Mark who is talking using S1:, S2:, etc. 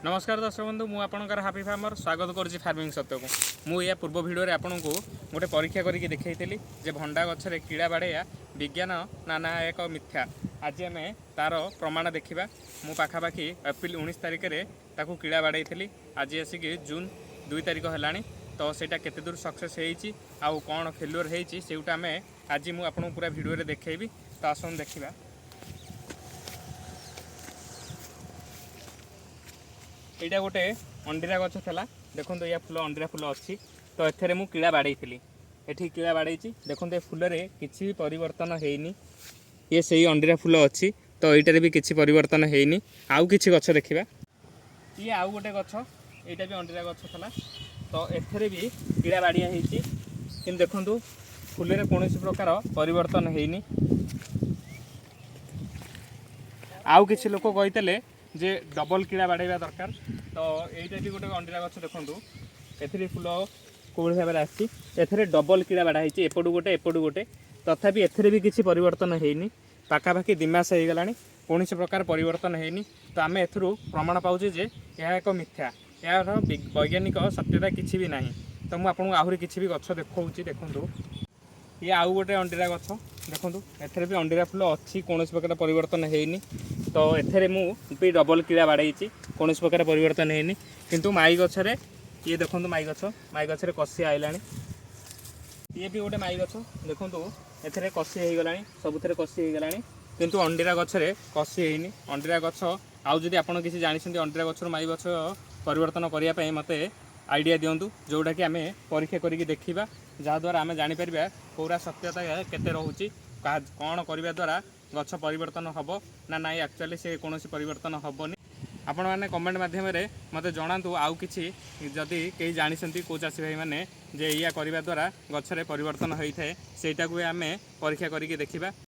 S1: ନମସ୍କାର ଦର୍ଶକ ବନ୍ଧୁ, ମୁଁ ଆପଣଙ୍କର ହାପି ଫାର୍ମର ସ୍ୱାଗତ କରୁଛି ଫାର୍ମିଂ ସତ୍ୟକୁ। ମୁଁ ଏହା ପୂର୍ବ ଭିଡ଼ିଓରେ ଆପଣଙ୍କୁ ଗୋଟେ ପରୀକ୍ଷା କରିକି ଦେଖାଇଥିଲି ଯେ ଭଣ୍ଡା ଗଛରେ କିଳା ବାଡ଼େଇବା ବିଜ୍ଞାନ ନା ନା ଏକ ମିଥ୍ୟା। ଆଜି ଆମେ ତା'ର ପ୍ରମାଣ ଦେଖିବା। ମୁଁ ପାଖାପାଖି ଏପ୍ରିଲ 19 ତାରିଖରେ ତାକୁ କିଳା ବାଡ଼େଇଥିଲି। ଆଜି ଆସିକି ଜୁନ୍ 2 ତାରିଖ ହେଲାଣି। ତ ସେଇଟା କେତେ ଦୂର ସକ୍ସେସ୍ ହେଇଛି ଆଉ କ'ଣ ଫେଲୁଅର୍ ହେଇଛି, ସେଇଟା ଆମେ ଆଜି ମୁଁ ଆପଣଙ୍କୁ ପୁରା ଭିଡ଼ିଓରେ ଦେଖେଇବି। ତ ଆସନ୍ତୁ ଦେଖିବା। ଏଇଟା ଗୋଟେ ଅଣ୍ଡିରା ଗଛ ଥିଲା। ଦେଖନ୍ତୁ, ୟା ଫୁଲ ଅଣ୍ଡିରା ଫୁଲ ଅଛି। ତ ଏଥିରେ ମୁଁ କିଳା ବାଡ଼େଇଥିଲି। ଏଠି କିଳା ବାଡ଼େଇଛି। ଦେଖନ୍ତୁ, ଏ ଫୁଲରେ କିଛି ବି ପରିବର୍ତ୍ତନ ହେଇନି। ଇଏ ସେଇ ଅଣ୍ଡିରା ଫୁଲ ଅଛି। ତ ଏଇଟାରେ ବି କିଛି ପରିବର୍ତ୍ତନ ହେଇନି। ଆଉ କିଛି ଗଛ ଦେଖିବା। ଇଏ ଆଉ ଗୋଟେ ଗଛ, ଏଇଟା ବି ଅଣ୍ଡିରା ଗଛ ଥିଲା। ତ ଏଥିରେ ବି କିଳା ବାଡ଼ିଆ ହେଇଛି, କିନ୍ତୁ ଦେଖନ୍ତୁ, ଫୁଲରେ କୌଣସି ପ୍ରକାର ପରିବର୍ତ୍ତନ ହେଇନି। ଆଉ କିଛି ଲୋକ କହିଥିଲେ ଯେ ଡବଲ କିଳା ବାଡ଼େଇବା ଦରକାର। ତ ଏଇଟା ବି ଗୋଟେ ଅଣ୍ଡିରା ଗଛ। ଦେଖନ୍ତୁ, ଏଥିରେ ଫୁଲ କେଉଁଭଳି ଭାବରେ ଆସିଛି। ଏଥିରେ ଡବଲ କିଳା ବାଡ଼ା ହେଇଛି, ଏପଟୁ ଗୋଟେ, ଏପଟୁ ଗୋଟେ। ତଥାପି ଏଥିରେ ବି କିଛି ପରିବର୍ତ୍ତନ ହେଇନି। ପାଖାପାଖି 2 ମାସ ହେଇଗଲାଣି, କୌଣସି ପ୍ରକାର ପରିବର୍ତ୍ତନ ହେଇନି। ତ ଆମେ ଏଥିରୁ ପ୍ରମାଣ ପାଉଛେ ଯେ ଏହା ଏକ ମିଥ୍ୟା, ଏହାର ବୈଜ୍ଞାନିକ ସତ୍ୟତା କିଛି ବି ନାହିଁ। ତ ମୁଁ ଆପଣଙ୍କୁ ଆହୁରି କିଛି ବି ଗଛ ଦେଖାଉଛି। ଦେଖନ୍ତୁ, ଇଏ ଆଉ ଗୋଟେ ଅଣ୍ଡିରା ଗଛ। ଦେଖନ୍ତୁ, ଏଥିରେ ବି ଅଣ୍ଡିରା ଫୁଲ ଅଛି, କୌଣସି ପ୍ରକାର ପରିବର୍ତ୍ତନ ହେଇନି। ତ ଏଥିରେ ମୁଁ ବି ଡବଲ କିଳା ବାଡ଼େଇଛି, କୌଣସି ପ୍ରକାର ପରିବର୍ତ୍ତନ ହେଇନି। କିନ୍ତୁ ମାଇ ଗଛରେ, ଇଏ ଦେଖନ୍ତୁ ମାଇ ଗଛ, ମାଇ ଗଛରେ କଷି ଆଇଲାଣି। ଇଏ ବି ଗୋଟେ ମାଇ ଗଛ। ଦେଖନ୍ତୁ, ଏଥିରେ କଷି ହେଇଗଲାଣି, ସବୁଥିରେ କଷି ହେଇଗଲାଣି, କିନ୍ତୁ ଅଣ୍ଡିରା ଗଛରେ କଷି ହେଇନି। ଅଣ୍ଡିରା ଗଛ, ଆଉ ଯଦି ଆପଣ କିଛି ଜାଣିଛନ୍ତି ଅଣ୍ଡିରା ଗଛରୁ ମାଇ ଗଛ ପରିବର୍ତ୍ତନ କରିବା ପାଇଁ, ମୋତେ ଆଇଡ଼ିଆ ଦିଅନ୍ତୁ, ଯେଉଁଟାକି ଆମେ ପରୀକ୍ଷା କରିକି ଦେଖିବା, ଯାହାଦ୍ୱାରା ଆମେ ଜାଣିପାରିବା କେଉଁଟା ସତ୍ୟତା କେତେ ରହୁଛି, କ'ଣ କରିବା ଦ୍ୱାରା ଗଛ ପରିବର୍ତ୍ତନ ହେବ ନା ନାହିଁ। ଆକ୍ଚୁଆଲି ସେ କୌଣସି ପରିବର୍ତ୍ତନ ହେବନି। ଆପଣମାନେ କମେଣ୍ଟ ମାଧ୍ୟମରେ ମୋତେ ଜଣାନ୍ତୁ, ଆଉ କିଛି ଯଦି କେହି ଜାଣିଛନ୍ତି, କେଉଁ ଚାଷୀ ଭାଇମାନେ, ଯେ ଏଇଆ କରିବା ଦ୍ୱାରା ଗଛରେ ପରିବର୍ତ୍ତନ ହୋଇଥାଏ, ସେଇଟାକୁ ବି ଆମେ ପରୀକ୍ଷା କରିକି ଦେଖିବା।